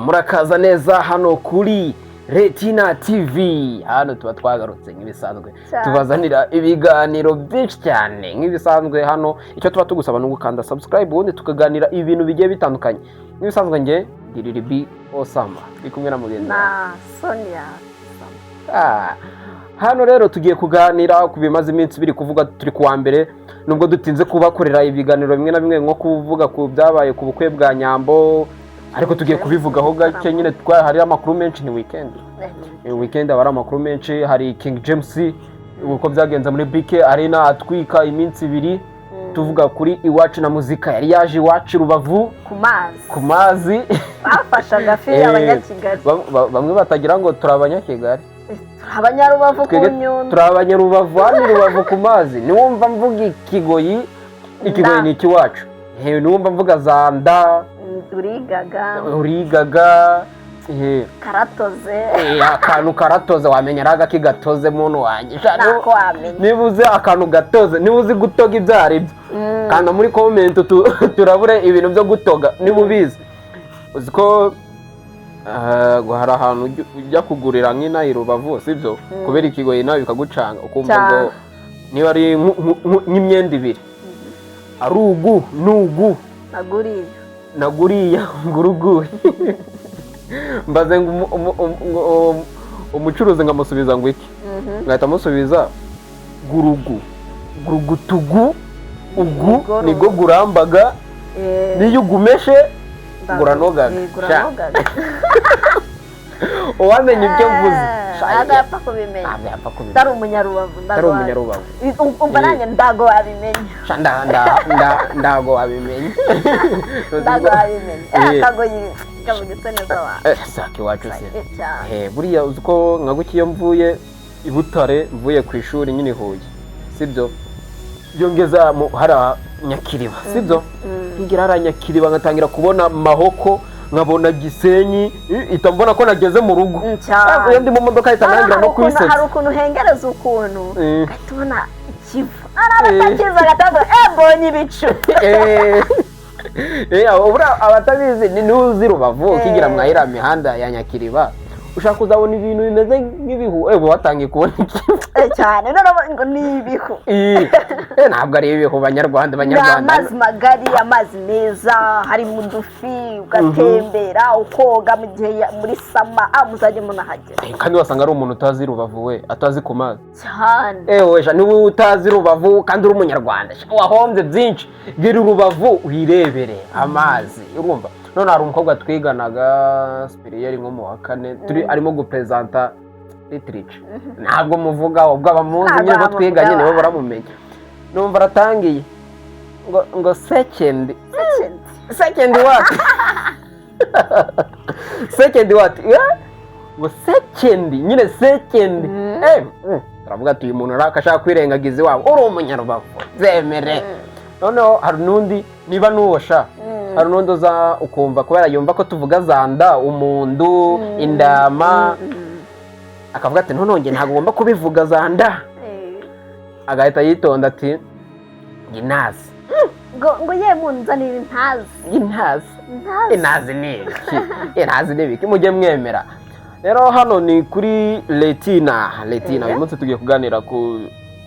Murakaza neza hano kuri Retina TV. Hano tuba twagarutse nk'ibisanzwe, Cyane. tubazanira ibiganiro byinshi cyane nk'ibisanzwe. Hano icyo tuba tugusaba ni ugukanda subscribe, ubundi tukaganira ibintu bigiye bitandukanye nk'ibisanzwe. Nge Diriribi Osama, ndi kumwe na mugenzi wanjye na Sonia. Ah, hano rero tugiye kuganira ku bimaze iminsi biri kuvuga. Turi kuwa mbere, nubwo dutinze kubakorera ibiganiro bimwe na bimwe, nko kuvuga ku byabaye ku bukwe bwa Nyambo, ariko tugiye kubivugaho gake nyine. Hari amakuru menshi, ni weekend. Ni weekend, haba hari amakuru menshi. Hari King James, uko byagenze muri BK Arena atwika iminsi 2. Tuvuga kuri Iwacu na Muzika yari yaje iwacu i Rubavu. Ku mazi. Ku mazi. Bafashe agafi. Abanyakigali. Bamwe batagira ngo turi Abanyakigali. Turi Abanyarubavu ku Twebwe Nyundo. turi Abanyarubavu, hano i Rubavu ku mazi. Niwumva mvuga ikigoyi, ikigoyi Nda. ni ikiwacu. Niwumva mvuga za nda, urigaga. Urigaga. Karatoze. Akantu karatoze, wamenya ari agaki gatoze, muntu wanjye. Sha, ntako wamenya. Niba uzi akantu gatoze, niba uzi gutoga ibyo ari byo, kanda muri comment turabure ibintu byo gutoga niba ubizi. Uzi ko ngo hari ahantu ujya kugurira nk'inaha i Rubavu, sibyo? Kubera ikigoyi nawe bikagucanga, ukumva ngo niba ari nk'imyenda ibiri, ari ugu n'ugu. Naguriye. Naguriya ngurugu, mbaze ngo umucuruzi ngamusubiza ngo iki? Ngahita amusubiza gurugu gurugutugu ugu. Nigwo. Nibwo gurambaga. Niyo ugumeshe guranogaga. Guranogaga. Uwamenya ibyo mvuze. Ntabwo yapfa kubimenya. Ntabwo yapfa kubimenya. Utari Umunyarubavu. Utari Umunyarubavu. Umva, nanjye ndago wabimenya. Sha, ndago wabimenya. Ndago wabimenya. Akagoyi kavugitse neza wa. Saka iwacu se. Cyane. Buriya uzi ko nka gutya iyo mvuye i Butare, mvuye ku ishuri nyine i Huye, sibyo? Iyo ngeze hariya Nyakiriba, sibyo? Ngira hariya Nyakiriba, ngatangira kubona Mahoko, nkabona Gisenyi, ihita mbona ko nageze mu rugo. Cyane. Iyo ndi mu modoka ahita ntangira no Hari ukuntu kwisetsa. Ukuntu uhengereza ukuntu ugahita ubona Ikivu, hari abatakizi agatavuga mbonye ibicu. Buriya abatabizi ni nuzi Rubavu, ukigira mwa iriya mihanda ya Nyakiriba, ushaka kuzabona ibintu bimeze nk'ibihu, uba watangiye kubona Ikivu. Cyane, noneho ngo ni ibihu. Ntabwo ari ibihu, Banyarwanda. Ni Banyarwanda. amazi magari, amazi meza, harimo udufi, ugatembera, ukoga mu gihe muri summer, muzajye munahagera. Kandi wasanga ari umuntu utazi Rubavu, we atazi ku mazi. Cyane. Ewe sha, niba utazi Rubavu kandi uri Umunyarwanda, sha, wahombye byinshi. Gira Rubavu wirebere amazi, urumva? None hari umukobwa twiganaga supérieur nko mu wa kane, turi arimo guperezanta literature. Ntabwo muvuga, ubwo abamuzi Ntabwo nyine bo bamuvuga. twiganye nibo baramumenya. Numva aratangiye ngo second. Second. Second what? Second what? Ngo second nyine, second. Turavuga ati uyu muntu araka ashaka kwirengagiza iwabo. Uri Umunyarubavu, zemere. Noneho hari n'undi, niba n'uwo sha, hari n'undi uza ukumva kubera yumva ko tuvuga zanda, umundu, indama, akavuga ati none njye ntabwo ngomba kubivuga zanda. Agahita yitonda ati inazi. Ngo ye munzanire intazi. Intazi. Intazi. Intazi ni ibiki? Intazi ni ibiki? Mujye mwemera. Rero hano ni kuri Retina, Retina. Uyu munsi tugiye kuganira ku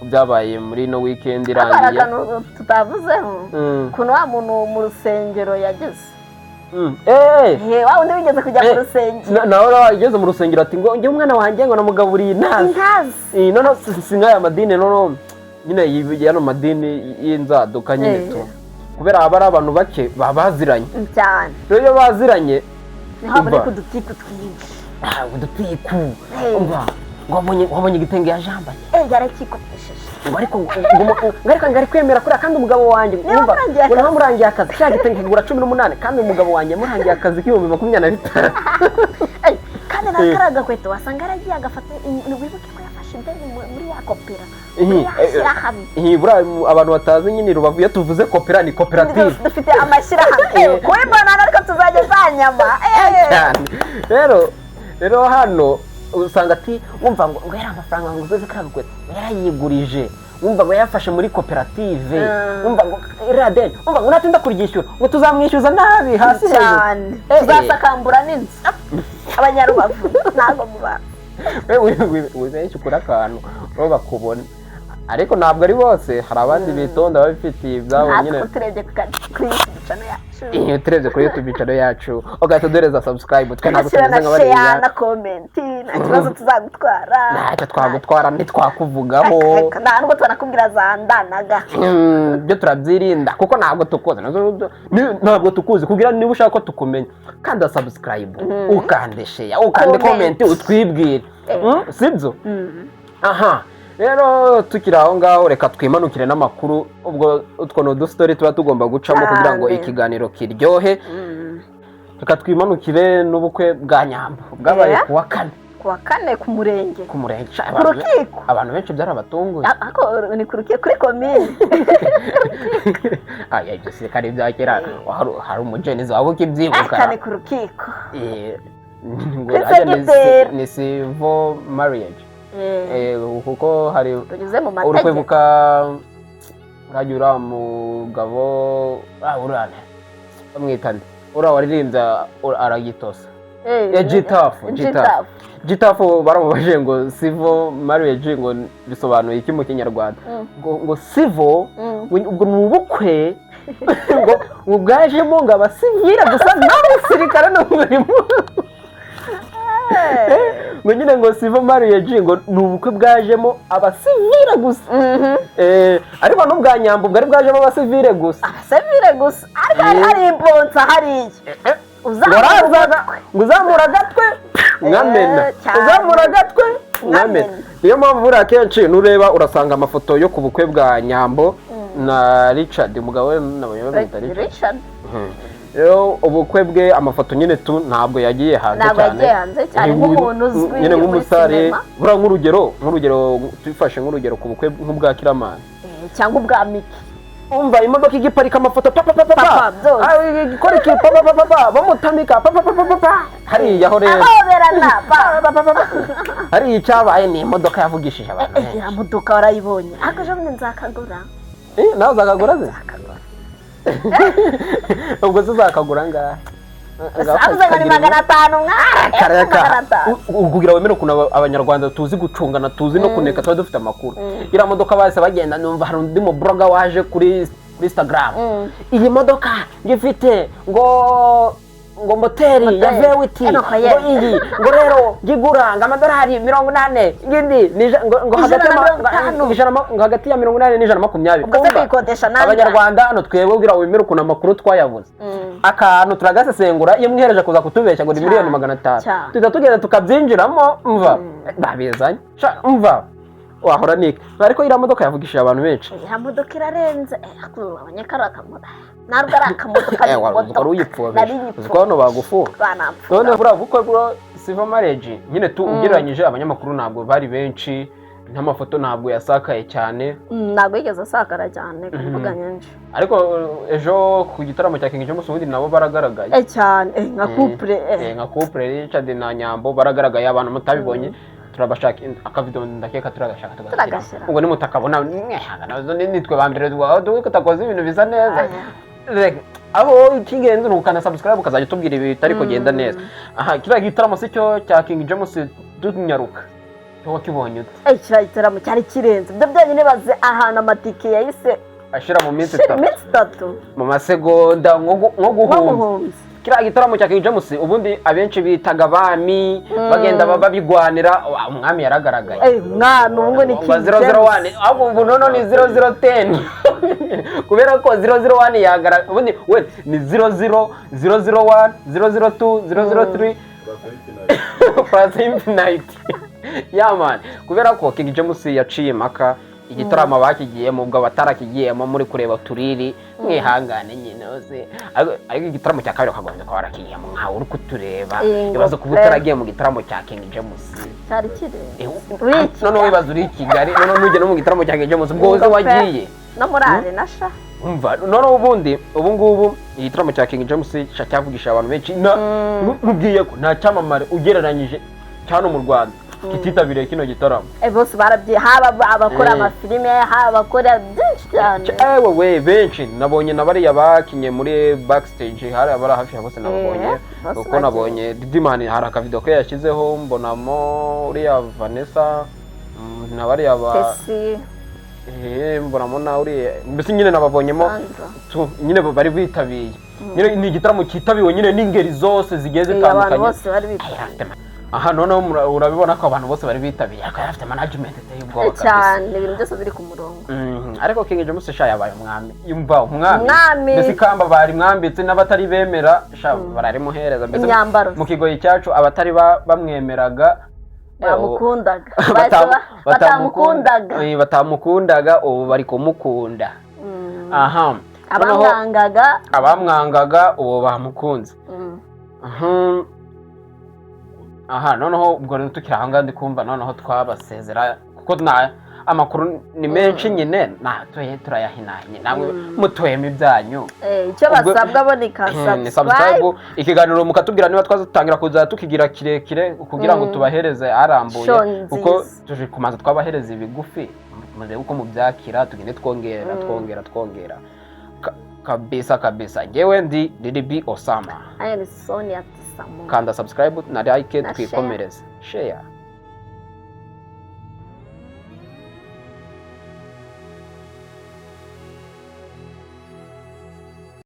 byabaye muri ino weekend Ariko hari irangiye. akantu tutavuzeho, ukuntu wa muntu mu rusengero yageze. Wa wundi wigeze kujya mu rusengero. Nawe wageze mu rusengero ati ngo njye umwana wanjye ngo namugaburiye intazi. Intazi. Noneho si nk'aya madini, noneho nyine yano madini y'inzaduka nyine tu, kubera haba ari abantu bake baba baziranye. Cyane. Rero iyo baziranye, niho haboneka Umva. udutiku twinshi. Ah, udutiku. Umva ngo wabonye igitenge yajambaye? Yarakikopesheje. Ngo ariko ngo ariko ngo ari kwemera kuriya, kandi umugabo wanjye Niba umva, murangiye ngo nawe akazi. murangiye akazi, cya gitenge kigura 18, kandi umugabo wanjye murangiye akazi k'25,000. Kandi na kariya gakweto wasanga yaragiye agafata, wibuke ko yafashe ideni muri ya kopera, muri ya shyirahamwe. Buriya abantu batazi nyine Rubavu, iyo tuvuze kopera ni koperative. Dufite amashyirahamwe. Kuri bonana ariko tuzajya za nyama. Cyane. Rero hano usanga ati wumva ngo yari amafaranga ngo uzoze kariya gakweto ngo yarayigurije, wumva ngo yafashe muri koperative, wumva ngo iriya deni, wumva ngo natinda kuryishyura ngo tuzamwishyuza nabi hasi hejuru. Cyane. Tuzasakambura n'inzu. Abanyarubavu ntabwo mubazi. Wibeshye ukuri akantu bo bakubona, ariko ntabwo ari bose, hari abandi bitonda babifitiye ibyabo nyine. Natwe turebye kuri YouTube channel yacu. Iyo turebye kuri YouTube channel yacu, ugahita uduhereza subscribe, twe ntabwo tugashyira tumeze na nka bariya. Share na comment, nta kibazo tuzagutwara. Ntacyo twagutwara, ntitwakuvugaho. Reka, nta nubwo twanakubwira za ndanaga. Byo turabyirinda kuko ntabwo tukuzi. Ntabwo tukuzi. Kugira niba ushaka ko tukumenya, kanda subscribe, ukande share, ukande Comment. comment, utwibwire. Sibyo? Aha rero tukiri aho ngaho, reka twimanukire n'amakuru. Ubwo utwo ni udustory tuba tugomba gucamo kugira ngo Cyane. ikiganiro kiryohe. Reka twimanukire n'ubukwe bwa Nyambo bwabaye ku wa kane. Ku wa kane ku murenge. Ku murenge. Ku rukiko. Abantu benshi byarabatunguye. Ariko ni ku rukiko, kuri komine. Aya, ibyo si kare bya kera, hari umujenizi waba ukibyibuka. Aka ni ku rukiko. Ngo Kuri ajya ni segiteri. Ni civil marriage. Kuko hari Tunyuze mu uri mategeko. kwibuka urajya uriya mugabo, uriya bamwita nde, uriya waririmbye aragitosa? G-Taff, G-Taff. G-Taff. G-Taff baramubajije ngo civil marriage ngo bisobanuye iki mu Kinyarwanda? Ngo civil ngo ubwo ni ubukwe ngo bwajemo ngo abasivile gusa, nta musirikare n'umurimo. Ngo nyine ngo civil marriage ngo ni ubukwe bwajemo abasivile gusa. Ariko n'ubwa Nyambo bwari bwajemo abasivile gusa. Abasivile gusa, ariko hari hari imbonsa hariya. Ngo Uzamura arazaga umutwe. Ngo uzamura agatwe mwamena. Cyane. Uzamura agatwe mwamena. Mwamena. Niyo mpamvu buriya kenshi nureba urasanga amafoto yo ku bukwe bwa Nyambo na Richard, umugabo we nabonye bamwita Richard. Richard. Rero ubukwe bwe, amafoto nyine tu ntabwo yagiye hanze Ntabwo cyane. yagiye hanze cyane nk'umuntu uzwi nyine muri nk'umusare. sinema. Buriya nk'urugero tubifashe nk'urugero ku bukwe nk'ubwa Kiramani Cyangwa ubwa Miki. Umva, imodoka igiparika, amafoto papa papa Papa, papa byose. Ah, ikora iki, papa papa papa, bamutamika papa papa papa hariya aho rero. Ahoberana pa. Papa, papa, papa. Hariya icyabaye ni imodoka yavugishije abantu benshi. Iriya modoka warayibonye, ariko ejo bundi nzakagura. Nawe uzakagura se? Nzakagura. Ubwo se uzakagura angahe? Avuze ngo ni 500 mwa. Kareka. 500. Kugira wemere ukuntu Abanyarwanda tuzi gucungana, tuzi no kuneka, tuba dufite amakuru. Iriya modoka bahise bagenda, numva hari undi mubloga waje kuri Instagram: "Iyi modoka ngifite ngo moteri ya Moteri. V8 Eno ngo ye. iyi ngo rero ngigura ngo amadolari 80, iyindi ni ngo Ijana hagati na ya 50. ngo hagati ya 80 na 120." Ubwo se Umva, kuyikodesha nangahe? Abanyarwanda hano twebwe, kugira wemere ukuntu amakuru twayabuze, akantu turagasesengura. Iyo mwihereje kuza kutubeshya ngo ni Cyane, miliyoni 500, cyane. tuhita tugenda tukabyinjiramo. Mva babizanye. Sha, umva wahora niki, ariko iriya modoka yavugishije abantu benshi. Iriya modoka irarenze. Ariko abanyakari akamodoka ntabwo ari akamodoka, ni Wari imodoka. uyipfobesha. Nari Uzi ko hano bagufunga. Banapfuga. None buriya bukwe bwo civil marriage nyine tu ugereranyije, abanyamakuru ntabwo bari benshi, n'amafoto ntabwo yasakaye cyane. Ntabwo yigeze asakara cyane ku mbuga nyinshi. Ariko ejo ku gitaramo cya King James ubundi nabo baragaragaye. Cyane, nka couple. Nka couple, Richard na Nyambo baragaragaye. Abantu mutabibonye, turabashaka akavido, ndakeka turagashaka tugashyira. Turagashyira. Ubwo nimutakabona mwihangana, nitwe ba mbere tutakoze ibintu bisa neza. Reka, aho icy'ingenzi ni ukanda subscribe, ukazajya utubwira ibintu bitari kugenda neza. Aha kiriya gitaramo si cyo cya King James, tunyaruka, cyo wakibonye ute? Kiriya gitaramo cyari kirenze ibyo byonyine. Baze ahantu amatike yahise ashira mu minsi shira 3. Iminsi 3. Mu masegonda nko nko guhumbya. Guhumbya. Kiriya gitaramo cya King James, ubundi abenshi bitaga abami, bagenda babigwanira. Umwami yaragaragaye. Umwami ubu ngo ni Ngo King 001. James. Ahubwo ubu noneho ni 0010, kubera ko 001 yagaragaye. Ubundi we ni 00, 001, 002, 003 plus infinite. Yeah man, kubera ko King James yaciye impaka. Igitaramo bakigiyemo, ubwo abatarakigiyemo muri kureba turiri mwihangane nyine uzi. Ariko igitaramo cya kabiri ukagombye kuba warakigiyemo nkawe uri kutureba. Ingo Ibaze kuba pe. utaragiye mu gitaramo cya King James. Cyari kirenze. Uri i Kigali. Noneho wibaza uri i Kigali, noneho nujya no mu gitaramo cya King James, ubwo uzi Ingo pe. wagiye No muri arena sha. Umva, noneho ubundi ubu ngubu igitaramo cya King James cyavugisha abantu benshi na nkubwiye ko nta cyamamare ugereranyije cyane mu Rwanda kititabiriye kino gitaramo. Bose barabye, haba abakora Eh. amafilime, haba abakora byinshi. Cyane. Ewe we, benshi nabonye na bariya bakinye muri backstage, hari abari hafi ya bose nababonye. Bose Kuko bagiye. nabonye Didimani, hari akavido ke yashyizeho, mbonamo uriya Vanessa, na bariya ba Tesi. Mbonamo na uriya, mbese nyine nababonyemo. Sandra. Nyine bari bitabiye nyine, ni igitaramo cyitabiriwe nyine n'ingeri zose zigiye Abantu zitandukanye. bose bari bitabiriye. Aha noneho urabibona ko abantu bose bari bitabiriye, ariko yari afite management iteye ubwoba kabisa. Cyane, ibintu byose biri ku murongo. Ariko King James sha yabaye umwami, yumva umwami. Umwami. Mbese ikamba bari mwambitse n'abatari bemera sha bararimuhereza mbese. Imyambaro. Mu kigoyi cyacu abatari bamwemeraga Bamukundaga. Batamukundaga. Batamukundaga ubu bari kumukunda. Aha noneho Abamwangaga. Abamwangaga ubu bamukunze. Aha noneho ubwo rero tukiri aho ngaho, ndi kumva noneho twabasezera kuko na amakuru ni menshi nyine natuye turayahinanye, namwe mutuyemo ibyanyu. Icyo basabwa bo ni ka Ni subscribe. Subscribe, ikiganiro mukatubwira niba twazatangira kuza tukigira kirekire kugira ngo tubahereze arambuye. Show nziza. Kuko tuje kumanza twabahereza ibigufi, murebe uko mubyakira, tugende twongera, twongera, twongera. Kabisa kabisa, njyewe ndi Didi Osama. Aya ni Sonia Tisamo. Kanda subscribe na like. Na Twikomereze, share.